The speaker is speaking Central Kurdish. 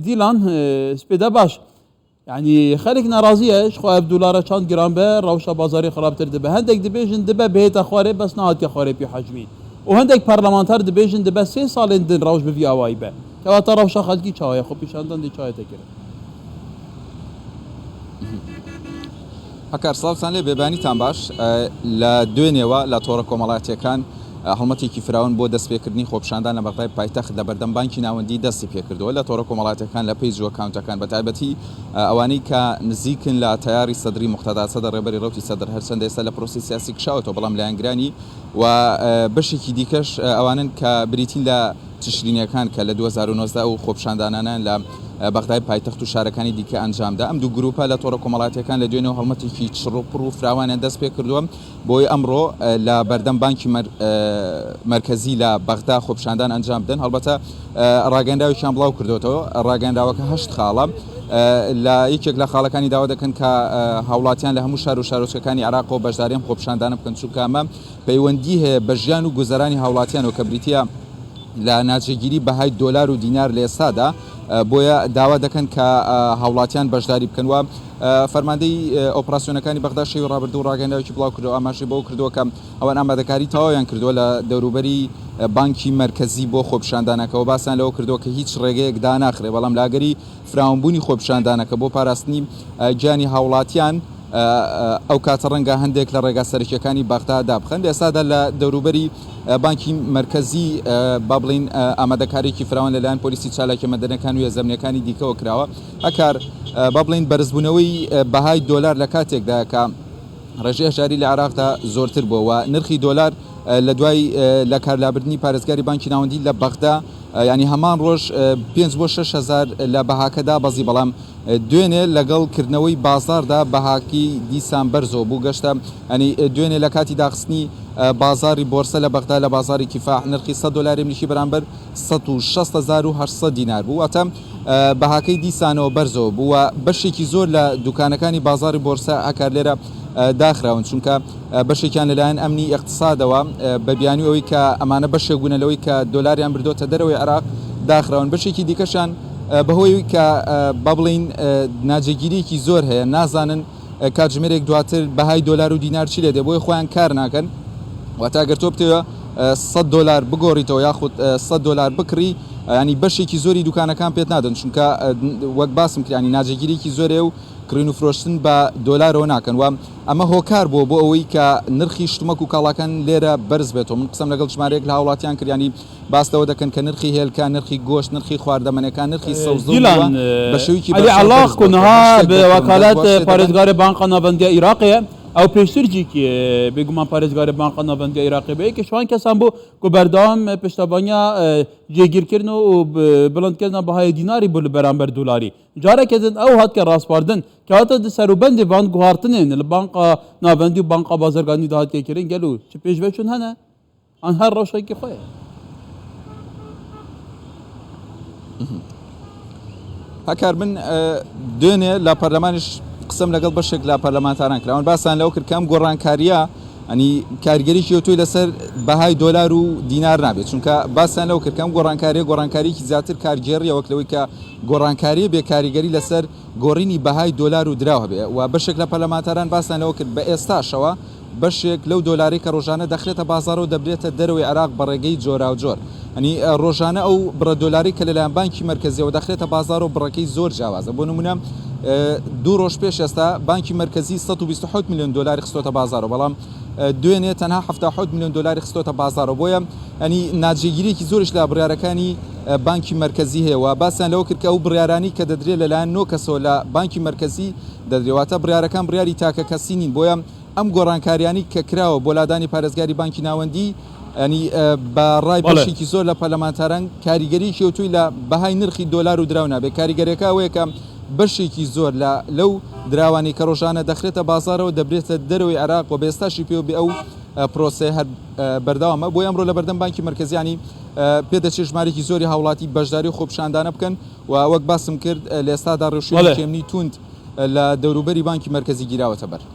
دیلان سپێدە باش یعنی خەرک ناڕازیە خۆ ئەف دولارە چەند گران بە ڕەوشە بازاری خراپتر دەبێ هەندێک دەبێژن دەبێ بێتە خوارێ بەس نهاتیە خوارێ پی حەجمی و هەندێک پەرلەمانتار دەبێژن دەبێ سێ ساڵێن دن ڕەوش بڤی ئاوایی بە کەواتە ڕەوشە خەلکی چاوایە خۆ پیشاندان دێ چاوێتە کرد. هەکار سڵاوتان لێ بێ بەیانیتان باش. لە دوێنێوە لە تۆڕە کۆمەڵاتیەکان هەڵمەتێکی فراوان بۆ دەستپێکردنی خۆپیشاندان لە بەغدای پایتەخت لە بەردەم بانکی ناوەندی دەستی پێکردووە لە تۆڕە کۆمەڵاتیەکان لە پەیج و ئەکاونتەکان بە تایبەتی ئەوانەی کە نزیکن لە تەیاری سەدری موقتەدا سەدر ڕێبەری ڕەوتی سەدر هەرچەندە ئێستا لە پرۆسەی سیاسی کشاوەتەوە بەڵام لایەنگرانی و بەشێکی دیکەش ئەوانەن کە بریتین لە تشرینیەکان کە لە 2019 ئەو خۆپیشاندانانەیان لە بەغدای پایتەخت و شارەکانی دیکە ئەنجامدا. ئەم دوو گروپە لە تۆڕە کۆمەڵایەتیەکان لە دوێنێوە هەڵمەتێکی چڕ و پڕ و فراوانیان دەستپێکردووە بۆی ئەمڕۆ لە بەردەم بانکی مەرکەزی لە بەغدا خۆپیشاندان ئەنجام بدەن. هەڵبەتە ڕاگەیەنراوێکیان بڵاو کردووەتەوە، ڕاگەیەنراوەکە هەشت خاڵە. لە یەکێک لە خاڵەکانی داوا دەکەن کە هاوڵاتیان لە هەموو شار و شارۆچکەکانی عێراقەوە بەشداری ئەم خۆپیشاندانە بکەن، چونکە ئەمە پەیوەندی هەیە بە ژیان و گوزەرانی هاوڵاتیانەوە کە بریتییە لە ناجێگیری بەهای دۆلار و دینار لە ئێستادا، بۆیە داوا دەکەن کە هاوڵاتیان بەشداری بکەن و فەرماندەی ئۆپراسیۆنەکانی بەغدا شەوی ڕابردوو ڕاگەیەنراوێکی بڵاوکردەوە ئاماژەی بەوە کردووە کە ئەوان ئامادەکاری تەواویان کردووە لە دەوروبەری بانکی مەرکەزی بۆ خۆپیشاندانەکە و باسیان لەوە کردووە کە هیچ ڕێگەیەک داناخرێت بەڵام لە ئەگەری فراوانبوونی خۆپیشاندانەکە بۆ پاراستنی گیانی هاوڵاتیان ئەو کاتە ڕەنگە هەندێک لە ڕێگا سەرەکییەکانی بەغدا دابخەن. لە ئێستادا لە دەوروبەری بانکی مەرکەزی با بڵێین ئامادەکارییەکی فراوان لەلایەن پۆلیسی چالاکیە مەدەنیەکان و هێزە ئەمنییەکانی دیکەوە کراوە. هەکار با بڵێین بەرزبوونەوەی بەهای دۆلار لە کاتێکدایە کە ڕێژەی هەژاری لە عێراقدا زۆرتر بووە و نرخی دۆلار لە دوای لەکارلابردنی پارێزگاری بانکی ناوەندی لە بەغدا یانی هەمان ڕۆژ پێنج بۆ 6 هەزار لە بەهاکە دابەزی، بەڵام دوێنێ لەگەڵ کردنەوەی بازاڕدا بەهاکەی دیسان بەرزەوە بوو گەشتە ینی دوێنێ لە کاتی داخستنی بازاڕی بۆرسە لە بەغدا لە بازاڕی کیفاح نرخی 100 دۆلاری ئەمریکی بەرامبەر 160,800 دینار بوو، واتە بەهاکەی دیسانەوە بەرزەوە بوو و بەشێکی زۆر لە دوکانەکانی بازاڕی بۆرسە هەکار لێرە داخراون، چونکە بەشێکیان لەلایەن ئەمنی ئیقتسادەوە بە بیانووی ئەوەی کە ئەمانە بەشێک بوونە لەوەی کە دۆلاریان بردۆتە دەرەوەی عێراق داخراون، بەشێکی دیکەشیان بەهۆی ئەوەی کە با بڵێین ناجێگیرییەکی زۆر هەیە نازانن کاتژمێرێک دواتر بەهای دۆلار و دینار چی لێدێ بۆیە خۆیان کار ناکەن. واتە ئەگەر تۆ بتەوێ 100 دۆلار بگۆڕیتەوە یاخود 100 دۆلار بکڕی ینی بەشێکی زۆری دوکانەکان پێت نادەن، چونکە وەک باسم کرد ینی ناجێگیرییەکی زۆرەیە و کڕین و فرۆشتن بە دۆلارەوە ناکەن و ئەمە هۆکار بووە بۆ ئەوەی کە نرخی شتومەک و کاڵاکان لێرە بەرز بێتەوە. من قسەم لەگەڵ ژمارەیەک لە هاوڵاتیان کرد ینی باس لەوە دەکەن کە نرخی هێلکە، نرخی گۆشت، نرخی خواردەمەنیەکان، نرخی سەوزە و دیلان میوە بە شێوەیەکی عەلی بەرچاو عەلاق بەرز کو بووەتەوە. هەر نها شتێک بە دەکڕن دەست وەکالەت بۆ شتێ دەبەن. پارێزگارێ بانقا ناڤەندیا ئیراقێ ئەو پێشتر جی بێگومان پارێزگارێ بانقا ناڤەندیا ئیراقێ بە یەکێ شوان کەسان بوو کو بەردەوام پشتەڤانیا جێگیرکردن و بڵندکردنا بەهای دیناری بوو لە بەرامبەر دۆلاری. جارێکە دن ئەو هات کە ڕاسپاردن کەواتە di serûbendê van guhartinên li banka navendî û banka bazirganî de hatiye kirin gelo çi pêşveçûn hene an her rewşekî xwe ye. هەکار من دوێنێ لە پەرلەمانیش قسەم لەگەڵ بەشێک لە پەرلەمانتاران کراون باسیان لەوە کرد کە ئەم گۆڕانکارییە ئەنی کاریگەریی ئەوتۆی لەسەر بەهای دۆلار و دینار نابێت، چونکە باسیان لەوە کرد کە ئەم گۆڕانکارییە گۆڕانکارییەکی زیاتر کارگێڕییە وەک لەوەی کە گۆڕانکارییە بێ کاریگەری لەسەر گۆڕینی بەهای دۆلار و دراو هەبێ و بەشێک لە پەرلەمانتاران باسیان لەوە کرد بە ئێستاشەوە بەشێک لەو دۆلارەی کە ڕۆژانە دەخرێتە بازاڕەوە دەبرێتە دەرەوەی عێراق بە ڕێگەی جۆراوجۆر یانی ڕۆژانە ئەو بڕە دۆلارەی کە لەلایەن بانکی مەرکەزیەوە دەخرێتە بازاڕەوە بڕەکەی زۆر جیاوازە بۆ نمونە دوو ڕۆژ پێش ئێستا بانکی مەرکەزی 127 میلیۆن دۆلاری خستۆتە بازاڕەوە بەڵام دوێنێ تەنها 77 میلیۆن دۆلاری خستۆتە بازاڕەوە بۆیە ینی ناجێگیریەکی زۆریش لە بڕیارەکانی بانکی مەرکەزی هەیە و باسیان لەوە کرد کە ئەو بڕیارانەی کە دەدرێت لەلایەن نۆ کەسەوە لە بانکی مەرکەزی دەدرێت واتە بڕیارەکان بڕیاری تاکە کەسی نین بۆیە ئەم گۆڕانکاریانەی کە کراوە بۆ لادانی پارێزگاری بانکی ناوەندی ینی بە ڕای بەشێکی زۆر لە پەرلەمانتاران کاریگەریی ئەوتۆی لە بەهای نرخی دۆلار و دراو نابێت کاریگەریەکە ئەوەیە کە بەشێکی زۆر لە لەو دراوانەی کە ڕۆژانە دەخرێتە بازاڕەوە دەبرێتە دەرەوەی عێراق و بە ئێستاشی پێوە بێ ئەو پرۆسەیە هەر بەردەوامە بۆیە ئەمڕۆ لە بەردەم بانکی مەرکەزیانی پێدەچێت ژمارێکی زۆری هاوڵاتی بەشداری خۆپیشاندانە بکەن و وەک باسم کرد لە ئێستادا ڕێوشوێنێکی ئەمنی توند لە دەوروبەری بانکی مەرکەزی گیراوەتە بەر.